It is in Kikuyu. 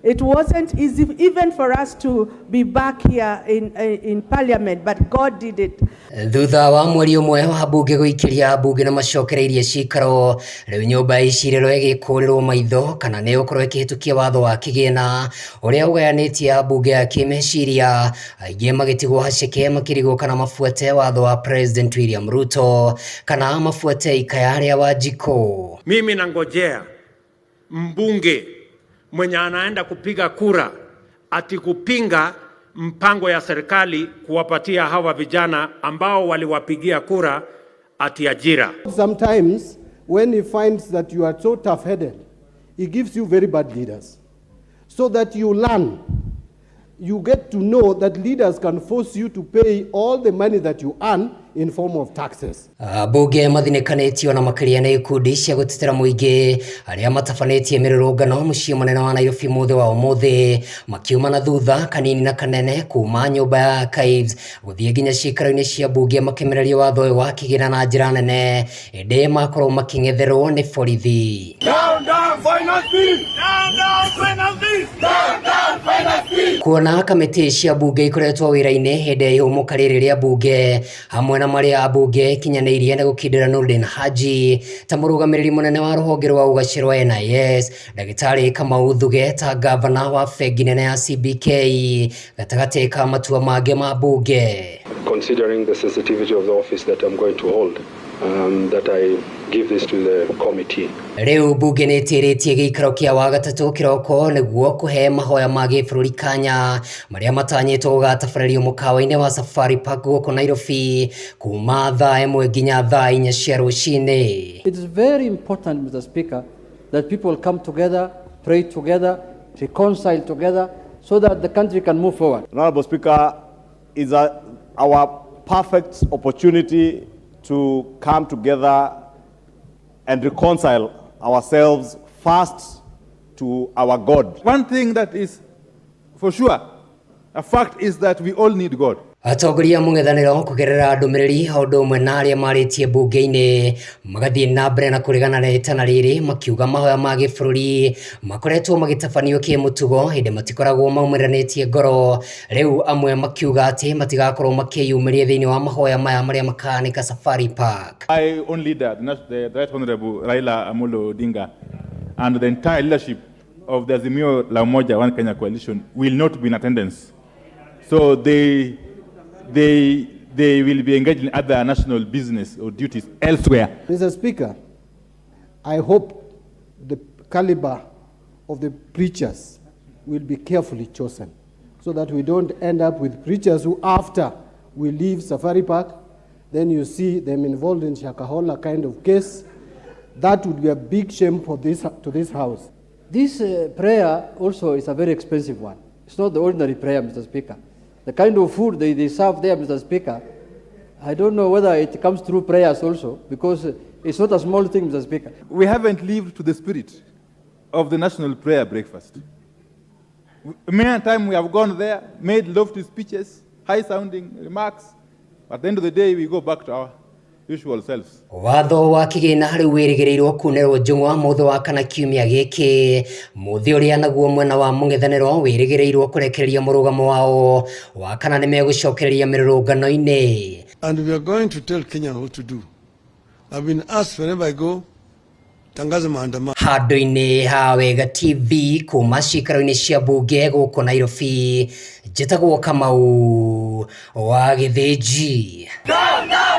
It wasn't easy even for us to be back here in Parliament, but God did it. Thutha wa mweri ũmwe wa mbunge gũikĩria mbunge na macokereirie cikaro, rĩu nyũmba ya icirĩro ĩgĩkũrĩrwo maitho kana nĩ ĩgũkorwo ĩkĩhĩtũkia watho wa kĩgĩna ũrĩa ũgayanĩtie ambunge a kĩmeciria, aingĩ magĩtigwo haceke makĩrigwo kana mabuate watho wa President William Ruto kana mabuate ikaya rĩa Wanjikũ. Mimi nangojea mbunge mwenye anaenda kupiga kura ati kupinga mpango ya serikali kuwapatia hawa vijana ambao waliwapigia kura ati ajira. Sometimes when he finds that you are so tough-headed, he gives you very bad leaders so that you learn. You get to know that leaders can force you to pay all the money that you earn in form of taxes. Ambunge mathinĩkanĩtio na makĩria nĩ ikundi cia gũtetera mũingĩ arĩa matabanĩtie mĩrũrũngano mũciĩ mũnene wa Nairobi mũthĩ wa ũmũthĩ, makiuma na thutha kanini na kanene kuma nyũmba ya Archives gũthiĩ nginya ciikaro-inĩ cia mbunge makĩmereria watho ũyũ wa kĩgĩna na njĩra nene, ĩndĩ makorwo makĩng'etherwo nĩ borithi. Down, down, finance bill! Down, down, finance bill! Down, down, finance bill! Kuona kamĩtĩ cia mbunge ikoretwo wĩra-inĩ hĩndĩ ya ihũmũka rĩrĩ rĩa mbunge hamwe na marĩa ambunge ikinyanĩirie na gũkindĩra Nurdin Haji ta mũrũgamĩrĩri mũnene wa rũhonge rwa ũgacĩru wa NIS, Ndagĩtarĩ Kamau Thuge ta ngavana wa bengi nene ya CBK gatagatĩ ka matua mangĩ ma mbunge. Considering the sensitivity of the office that I'm going to hold, that I give this to the committee. Rĩu mbunge nĩ ĩtĩrĩtie gĩikaro kĩa Wagatatũ kĩroko nĩguo kũhe mahoya ma gĩbũrũri kanya marĩa matanyĩtwo gũgatabarĩrio mũkawa-inĩ wa Safari Park gũkũ Nairobi kuma thaa 1 nginya thaa 4 cia rũcinĩ. It is very important, Mr. Speaker, that people come together, pray together, reconcile together, so that the country can move forward. Honorable Speaker, is our perfect opportunity to come together and reconcile ourselves first to our God. One thing that is for sure, a fact is that we all need God. Atongoria a mũng'ethanĩro kũgerera ndũmĩrĩri o ũndũ ũmwe na arĩa marĩtie mbunge-inĩ magathiĩ na mbere na kũregana na rĩtana rĩrĩ, makiuga mahoya ma gĩbũrũri makoretwo magĩtabanio kĩmũtugo hĩndĩ matikoragwo maumĩranĩtie ngoro. Rĩu amwe makiuga atĩ matigakorwo makĩyumĩria thĩinĩ wa mahoya maya marĩa makahanĩka Safari Park. My own leader, the Right Honorable Raila Amolo Odinga, and the entire leadership of the Azimio La Umoja One Kenya coalition will not be in attendance. So they will be engaged in other national business or duties elsewhere. Mr. Speaker, I hope the caliber of the preachers will be carefully chosen so that we don't end up with preachers who, after we leave Safari Park, then you see them involved in Shakahola kind of case. That would be a big shame to this house. This prayer also is a very expensive one. It's not the ordinary prayer, Mr. Speaker. The kind of food they serve there, Mr. Speaker, I don't know whether it comes through prayers also, because it's not a small thing, Mr. Speaker. We haven't lived to the spirit of the national prayer breakfast. Many a time we have gone there, made lofty speeches, high-sounding remarks. At the end of the day, we go back to our usual selves. Watho wa kĩgĩna rĩu wĩrĩgĩrĩirwo kunĩrwo njũng'wa mũthĩ wa kana kiumia gĩkĩ, mũthĩ ũrĩa naguo mwena wa mũng'ethanĩro wĩrĩgĩrĩirwo kũrekereria mũrũgamo wao wa kana nĩ megũcokereria mĩrũrũngano-inĩ. And we are going to tell Kenya what to do. I've been asked wherever I go, tangaza maandamano. Handũ-inĩ ha Wega TV kuma cikaro-inĩ cia mbunge gũkũ Nairobi, njĩtagwo Kamau wa Gĩthĩnji. Down, down.